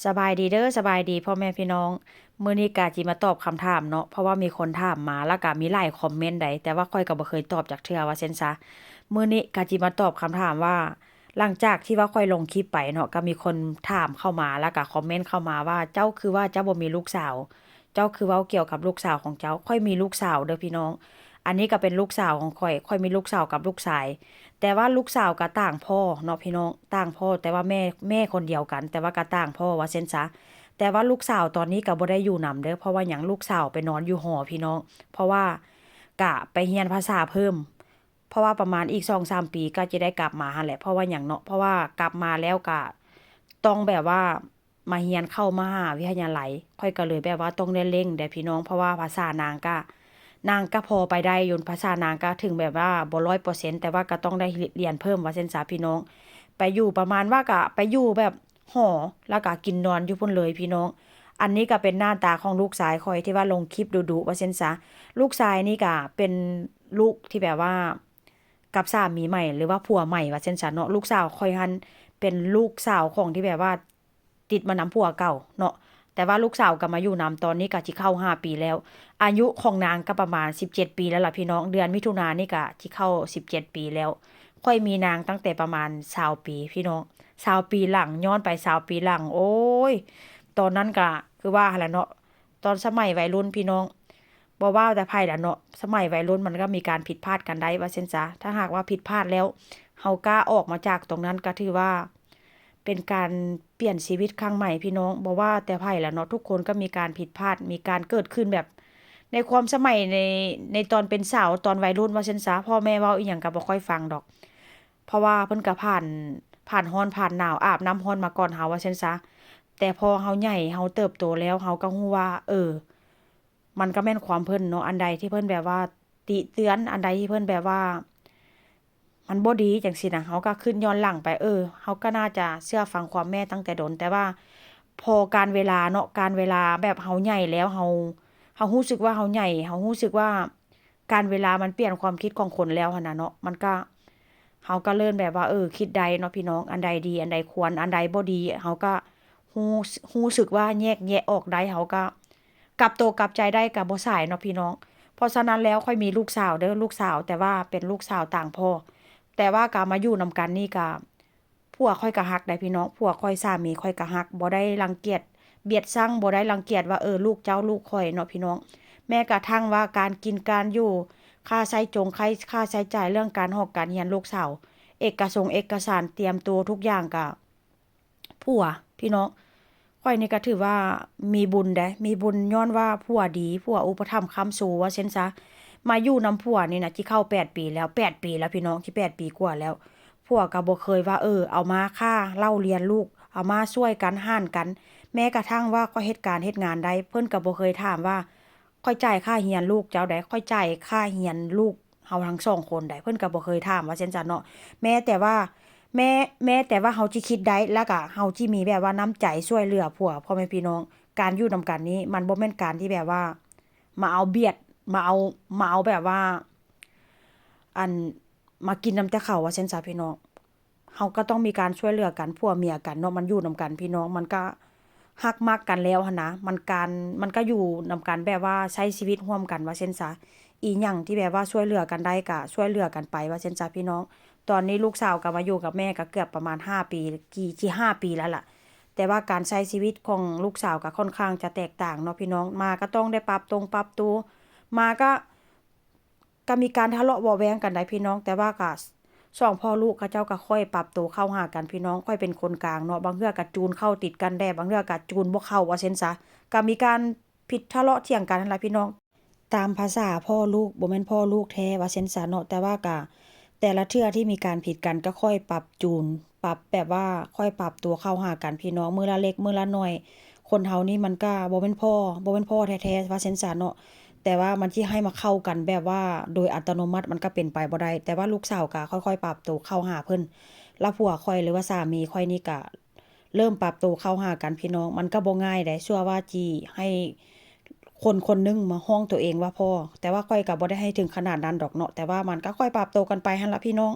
ສະບາຍດີເດີ ສະບາຍດີພໍ່ແມ່ພີ່ນ້ອງ. ມື້ນີ້ກະຊິມາຕອບຄຳຖາມເນາະ ເພາະວ່າມີຄົນຖາມມາ ແລ້ວກະມີຫຼາຍຄອມເມັນໃດ໋ ແຕ່ວ່າຂ້ອຍກະບໍ່ເຄີຍຕອບຈັກເທື່ອວ່າຊັ້ນຊະ. ມື້ນີ້ກະຊິມາຕອບຄຳຖາມວ່າ ຫຼັງຈາກທີ່ວ່າຂ້ອຍລົງຄລິບໄປເນາະ ກະມີຄົນຖາມເຂົ້າມາ ແລ້ວກະຄອມເມັນເຂົ້າມາວ່າ ເຈົ້າຄືວ່າເຈົ້າບໍ່ມີລູກສາວ? ເຈົ້າຄືເວົ້າກ່ຽວກັບລູກສາວຂອງເຈົ້າ? ຂ້ອຍມີລູກສາວເດີພີ່ນ້ອງ. ອັນນີ້ກະເປັນລູກສາວຂອງຂ້ອຍ. ຂ້ອຍມີລູກສາວກັບລູກຊາຍ. ແຕ່ວ່າລູກສາວກະຕ່າງພໍ່ເນາະພີ່ນ້ອງ, ຕ່າງພໍ່ ແຕ່ວ່າແມ່ ແມ່ຄົນດຽວກັນ ແຕ່ວ່າກະຕ່າງພໍ່ວ່າຊັ້ນຊະ. ແຕ່ວ່າລູກສາວຕອນນີ້ກະບໍ່ໄດ້ຢູ່ນຳເດີ. ເພາະວ່າຫຍັງ? ລູກສາວໄປນອນຢູ່ຫໍພີ່ນ້ອງ. ເພາະວ່າກະໄປຮຽນພາສາເພີ່ມ. ເພາະວ່າປະມານອີກສອງສາມປີກະຈະໄດ້ກັບມາຫັ້ນແຫຼະ. ເພາະວ່າຫຍັງເນາະ? ເພາະວ່າກັບມາແລ້ວກະຕ້ອງແບບວ່າ ມາຮຽນເຂົ້າມະຫາວິທະຍາໄລ ຂ້ອຍກະເລີຍແບບວ່າຕ້ອງໄດ້ເລັ່ງແດ່ພີ່ນ້ອງ ເພາະວ່າພາສານາງກະ ນາງກະພໍໄປໄດ້ຢູ່ ພາສານາງກະເຖິງແບບວ່າບໍ່ຮ້ອຍເປີເຊັນ ແຕ່ວ່າກະຕ້ອງໄດ້ຮຽນເພີ່ມວ່າຊັ້ນຊະພີ່ນ້ອງ. ໄປຢູ່ປະມານວ່າກະໄປຢູ່ແບບຫໍ ແລ້ວກະກິນນອນຢູ່ພຸ້ນເລີຍພີ່ນ້ອງ. ອັນນີ້ກະເປັນໜ້າຕາຂອງລູກຊາຍຂ້ອຍທີ່ວ່າລົງຄລິບດຸໆວ່າຊັ້ນຊະ. ລູກຊາຍນີ້ກະເປັນລູກທີ່ແບບວ່າກັບສາມີໃໝ່ ຫຼືວ່າຜົວໃໝ່ວ່າຊັ້ນຊະເນາະ. ລູກສາວຂ້ອຍຫັ້ນເປັນລູກສາວຂອງທີ່ແບບວ່າ ຕິດມານຳຜົວເກົ່າເນາະ ແຕ່ວ່າລູກສາວກະມາຢູ່ນຳ ຕອນນີ້ກະຊິເຂົ້າຫ້າປີແລ້ວ. ອາຍຸຂອງນາງກະປະມານສິບເຈັດປີແລ້ວລະພີ່ນ້ອງ. ເດືອນມິຖຸນານີ້ກະຊິເຂົ້າສິບເຈັດປີແລ້ວ. ຂ້ອຍມີນາງຕັ້ງແຕ່ປະມານຊາວປີພີ່ນ້ອງ. ຊາວປີຫຼັງ ຍ້ອນໄປຊາວປີຫຼັງ ໂອ້ຍ ຕອນນັ້ນກະຄືວ່າຫັ້ນແຫຼະເນາະ ຕອນສະໄໝໄວລຸ້ນພີ່ນ້ອງ ບໍ່ວ່າແຕ່ໃຜລະເນາະ ສະໄໝໄວລຸ້ນມັນກະມີການຜິດພາດກັນໄດ້ວ່າຊັ້ນຊະ. ຖ້າຫາກວ່າຜິດພາດແລ້ວ ເຮົາກ້າອອກມາຈາກຕົງນັ້ນກະຖືວ່າ ເປັນການປ່ຽນຊີວິດຄັ້ງໃໝ່ພີ່ນ້ອງ. ບໍ່ວ່າແຕ່ໃຜລະເນາະ ທຸກຄົນກະມີການຜິດພາດ ມີການເກີດຂຶ້ນແບບ ໃນຄວາມສະໄໝໃນ ໃນຕອນເປັນສາວ ຕອນໄວລຸ້ນວ່າຊັ້ນຊະ. ພໍ່ແມ່ເວົ້າອີ່ຫຍັງກະບໍ່ຄ່ອຍຟັງດອກ ເພາະວ່າເພິ່ນກະຜ່ານ ຜ່ານຮ້ອນຜ່ານໜາວ ອາບນ້ຳຮ້ອນມາກ່ອນເຮົາວ່າຊັ້ນຊະ. ແຕ່ພໍເຮົາໃຫຍ່ ເຮົາເຕີບໂຕແລ້ວ ເຮົາກະຮູ້ວ່າ ເອີ ມັນກະແມ່ນຄວາມເພິ່ນເນາະ. ອັນໃດທີ່ເພິ່ນແບບວ່າຕິເຕືອນ ອັນໃດທີ່ເພິ່ນແບບວ່າ ມັນບໍ່ດີຈັ່ງຊີ້ນະ ເຮົາກະຄຶດຍ້ອນຫຼັງໄປ ເອີ ເຮົາກະໜ້າຈະເຊື່ອຟັງຄວາມແມ່ຕັ້ງແຕ່ດົນ. ແຕ່ວ່າພໍການເວລາເນາະ ການເວລາແບບເຮົາໃຫຍ່ແລ້ວ ເຮົາ ເຮົາຮູ້ສຶກວ່າເຮົາໃຫຍ່ ເຮົາຮູ້ສຶກວ່າການເວລາມັນປ່ຽນຄວາມຄິດຂອງຄົນແລ້ວຫັ້ນນະເນາະ ມັນກະ ເຮົາກະເລີ່ມແບບວ່າ ເອີ ຄິດໄດ້ເນາະພີ່ນ້ອງ ອັນໃດດີ ອັນໃດຄວນ ອັນໃດບໍ່ດີ ເຮົາກະຮູ້ ຮູ້ສຶກວ່າແຍກແຍະອອກໄດ້ ເຮົາກະ ກັບໂຕກັບໃຈໄດ້ກະບໍ່ສາຍເນາະພີ່ນ້ອງ. ເພາະສະນັ້ນແລ້ວຂ້ອຍມີລູກສາວເດີ ລູກສາວ ແຕ່ວ່າເປັນລູກສາວຕ່າງພໍ່ ແຕ່ວ່າກະມາຢູ່ນຳກັນນີ້ກະ ຜົວຂ້ອຍກະຮັກໄດ໋ພີ່ນ້ອງ. ຜົວຂ້ອຍ ສາມີຂ້ອຍກະຮັກ ບໍ່ໄດ້ລັງກຽດບຽດຊັງ ບໍ່ໄດ້ລັງກຽດວ່າ ເອີ ລູກເຈົ້າລູກຂ້ອຍເນາະພີ່ນ້ອງ. ແມ້ກະທັ່ງວ່າການກິນການຢູ່ ຄ່າໃຊ້ຈ່າຍ ຄ່າໃຊ້ຈ່າຍເລື່ອງການຮອກການຮຽນລູກສາວ ເອກະສົງເອກະສານ ຕຽມໂຕທຸກຢ່າງກະ ຜົວພີ່ນ້ອງ. ຂ້ອຍນີ້ກະຖືວ່າມີບຸນເດ້ ມີບຸນຍ້ອນວ່າຜົວດີ ຜົວອຸປະຖຳຄ້ຳຊູວ່າຊັ້ນຊະ. ມາຢູ່ນຳຜົວນີ້ນະ ຊິເຂົ້າແປດປີແລ້ວ ແປດປີແລ້ວພີ່ນ້ອງ ຊິແປດປີກວ່າແລ້ວ. ຜົວກະບໍ່ເຄີຍວ່າ ເອີ ເອົາມາຄ່າເລົ່າຮຽນລູກ ເອົາມາຊ່ວຍກັນຫານກັນ. ແມ້ກະທັ່ງວ່າຂ້ອຍເຮັດການເຮັດງານໄດ້ ເພິ່ນກະບໍ່ເຄີຍຖາມວ່າ ຂ້ອຍຈ່າຍຄ່າຮຽນລູກເຈົ້າໃດ໋ ຂ້ອຍຈ່າຍຄ່າຮຽນລູກເຮົາທັງສອງຄົນໃດ໋ ເພິ່ນກະບໍ່ເຄີຍຖາມວ່າຊັ້ນຊະເນາະ. ແມ້ແຕ່ວ່າ ແມ້ ແມ້ແຕ່ວ່າເຮົາຊິຄິດໄດ້ ແລ້ວກະເຮົາຊິມີແບບວ່ານ້ຳໃຈຊ່ວຍເຫຼືອຜົວ ພໍ່ແມ່ພີ່ນ້ອງ. ການຢູ່ນຳກັນນີ້ ມັນບໍ່ແມ່ນການທີ່ແບບວ່າ ມາເອົາບຽດ ມາເອົາ ມາເອົາແບບວ່າ ອັນ ມາກິນນຳແຕ່ເຂົາວ່າຊັ້ນຊະພີ່ນ້ອງ. ເຮົາກະຕ້ອງມີການຊ່ວຍເຫຼືອກັນ ຜົວເມຍກັນເນາະ ມັນຢູ່ນຳກັນພີ່ນ້ອງ ມັນກະຮັກມັກກັນແລ້ວຫັ້ນນະ ມັນການ ມັນກະຢູ່ນຳກັນແບບວ່າໃຊ້ຊີວິດຮ່ວມກັນວ່າຊັ້ນຊະ. ອີ່ຫຍັງທີ່ແບບວ່າຊ່ວຍເຫຼືອກັນໄດ້ກະຊ່ວຍເຫຼືອກັນໄປວ່າຊັ້ນຊະພີ່ນ້ອງ. ຕອນນີ້ລູກສາວກະມາຢູ່ກັບແມ່ກະເກືອບປະມານຫ້າປີ ຊິຫ້າປີແລ້ວລະ ແຕ່ວ່າການໃຊ້ຊີວິດຂອງລູກສາວກະຄ່ອນຂ້າງຈະແຕກຕ່າງເນາະພີ່ນ້ອງ. ມາກະຕ້ອງໄດ້ປັບຕົງປັບໂຕ ມາກະ ກະມີການທະເລາະເບາະແວ້ງກັນໄດ໋ພີ່ນ້ອງ ແຕ່ວ່າກະສອງພໍ່ລູກເຂົາເຈົ້າກະຄ່ອຍປັບໂຕເຂົ້າຫາກັນພີ່ນ້ອງ. ຂ້ອຍເປັນຄົນກາງເນາະ ບາງເທື່ອກະຈູນເຂົ້າຕິດກັນແດ່ ບາງເທື່ອກະຈູນບໍ່ເຂົ້າວ່າຊັ້ນຊະ. ກະມີການຜິດທະເລາະຖຽງກັນຫັ້ນລະພີ່ນ້ອງ. ຕາມພາສາພໍ່ລູກ ບໍ່ແມ່ນພໍ່ລູກແທ້ວ່າຊັ້ນຊະເນາະ ແຕ່ວ່າກະ ແຕ່ລະເທື່ອທີ່ມີການຜິດກັນກະຄ່ອຍປັບຈູນ ປັບແບບວ່າຄ່ອຍປັບໂຕເຂົ້າຫາກັນພີ່ນ້ອງ ມື້ລະເລັກມື້ລະໜ້ອຍ. ຄົນເຮົານີ້ມັນກະບໍ່ແມ່ນພໍ່ ບໍ່ແມ່ນພໍ່ແທ້ໆວ່າຊັ້ນຊະເນາະ ແຕ່ວ່າມັນຊິໃຫ້ມາເຂົ້າກັນແບບວ່າໂດຍອັດຕະໂນມັດ ມັນກະເປັນໄປບໍ່ໄດ້. ແຕ່ວ່າລູກສາວກະຄ່ອຍໆປັບໂຕເຂົ້າຫາເພິ່ນ ລະຜົວຂ້ອຍ ຫຼືວ່າສາມີຂ້ອຍນີ້ກະເລີ່ມປັບໂຕເຂົ້າຫາກັນພີ່ນ້ອງ. ມັນກະບໍ່ງ່າຍໃດ໋ ຊົ່ວວ່າຊິໃຫ້ຄົນຄົນໜຶ່ງມາຮ້ອງໂຕເອງວ່າພໍ່ ແຕ່ວ່າຂ້ອຍກະບໍ່ໄດ້ໃຫ້ເຖິງຂະໜາດນັ້ນດອກເນາະ ແຕ່ວ່າມັນກະຄ່ອຍປັບໂຕກັນໄປຫັ້ນລະພີ່ນ້ອງ.